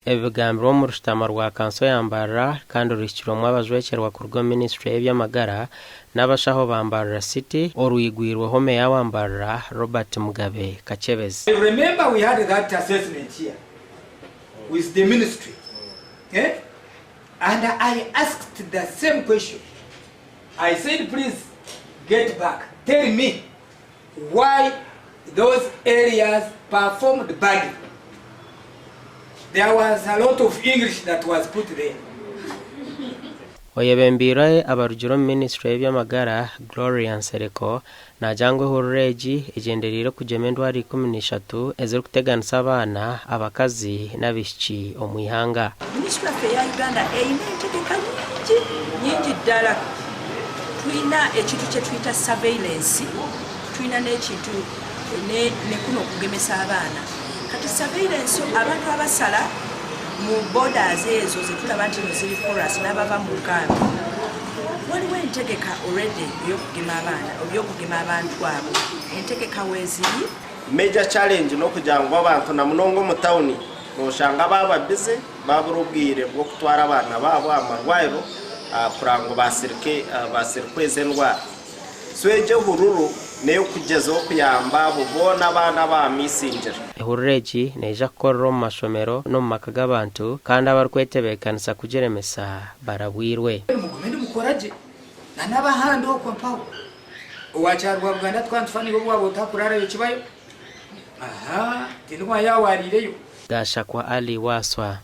Ebi bigambirwe omu rushutama rwa kanso ya Mbarara kandi ruhikirwemu abajwekyerwa kuruga omu minisiture y'eby'amagara n'abashaho ba Mbarara City orwigwirweho Meeya wa Mbarara, Robert Mugabe Kakyebezi. I remember we had that assessment here with the ministry eh and I asked the same question I said please get back tell me why those areas performed badly there was a lot of English that was put there. Oyebembeire abarugire omu minisiture y'eby'amagara, Gloria Nsereko, naagira ngu ehururu egi egyendereire kugyema endwara 13 ezirikuteganisa abaana, abakazi n'abaishiki omu ihanga. Minisitule yaffe eya Uganda eine entegeka nyingi nyingi ddala. Tulina ekintu kye tuyita surveillance, tulina n'ekintu ne kuno okugemesa abaana. Kati surveillance abantu abasala mu borders ezo zetulaba nti no ziri porous n'abava mu nkambi, waliwo entegeka already ey'okugema abaana, ey'okugema abantu abo, entegeka weeziri. Major challenge n'okugira ngu abantu na munonga omu tawuni noshanga baaba busy babura obwire bw'okutwara abaana baabo aha marwariro kureba ngu basirikwa ezi endwara. So egyo ehururu n'ey'okugyezaho kuyamba abo boona abaana abaamisingire. Ehururu egi neija kukorera omu mashomero n'omu maka g'abantu kandi abarikwetebeekanisa kugiremesa barabwirwe. Mugume nimukora gye na n'abahandi okwo mpaho. Owa Kyarwabuganda tukaba nitufa naiwe obu waaba otakurarayo kibayo. Ahaa, tindikumanya yaaba waariireyo. Gashakwa Ali Wasswa.